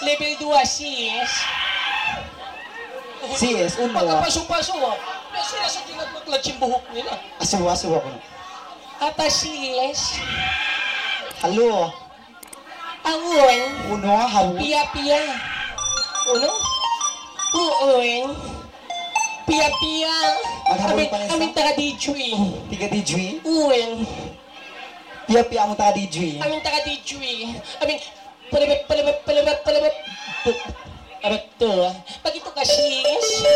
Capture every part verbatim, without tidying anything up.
Level duwa, C S. C S, unu? Pagkapasu-pasu, ah. Nasa, nasa, ginagmaklad sin buhuk nila. Asuwa, asuwa ko na. Apa, C S? Hello. Awn. Unu, ha? Piya-piya. Unu? Uun. Piya-piya. Maghabol Amin, pa na isa? Amin taga D J. Tiga D J? Uun. Piya-piya amu taga D J. Amin taga D J. Amin, palabot, palabot, palabot, palabot. Arat to, ah. Pag ito ka, sis.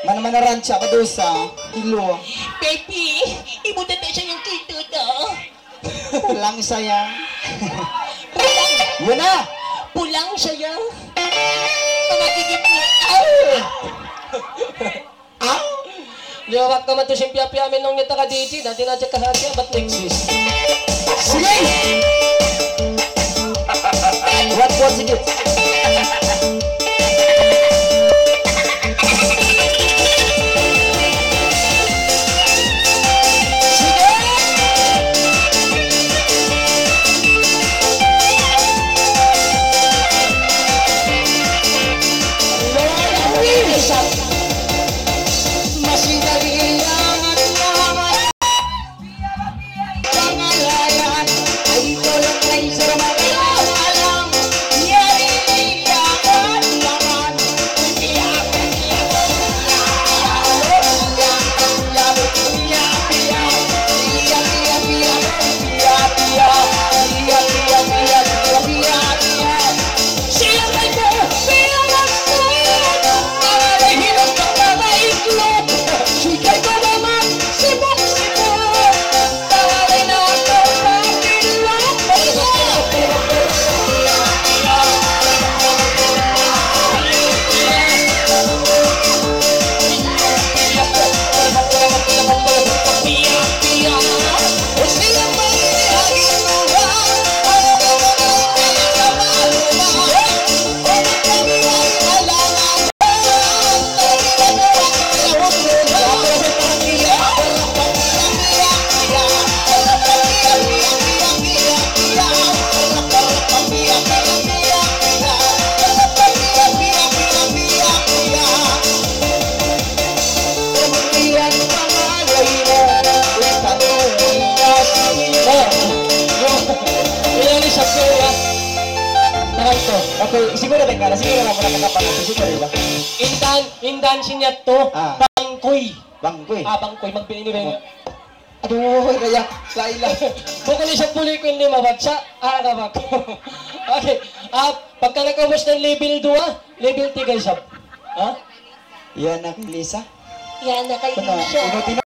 Mana-mana rancha, padusa. Hello. Baby, ibu tata siya yung kito to. Pulang saya. Pulang. Yan na. Pulang saya. Pamagigit niya. Aw! Ah! Liwat ka man tu sin piya-piya, minung niya taga D J, dati na siya kahati, bat nagsis. Sige! What, what, sige. Sige! Lord, Oh, yan, yan, isa po, ah. Tagal to. Okay, siguro rin nga na. Siguro nga muna kakapal natin. Siguro, di ba? Indan, indan siya to. Ah. Bangkoy. Bangkoy. Ah, bangkoy. Magbili ni Reno. Aduh, kaya, laila. Bukun isab puli' ku in lima bagsa. Ah, kabak. Okay. Ah, pagka nakaubus na in level duwa, level tiga isab. Ha? Yan na kay Lisa. Yan na kay Lisa. Unu, unu,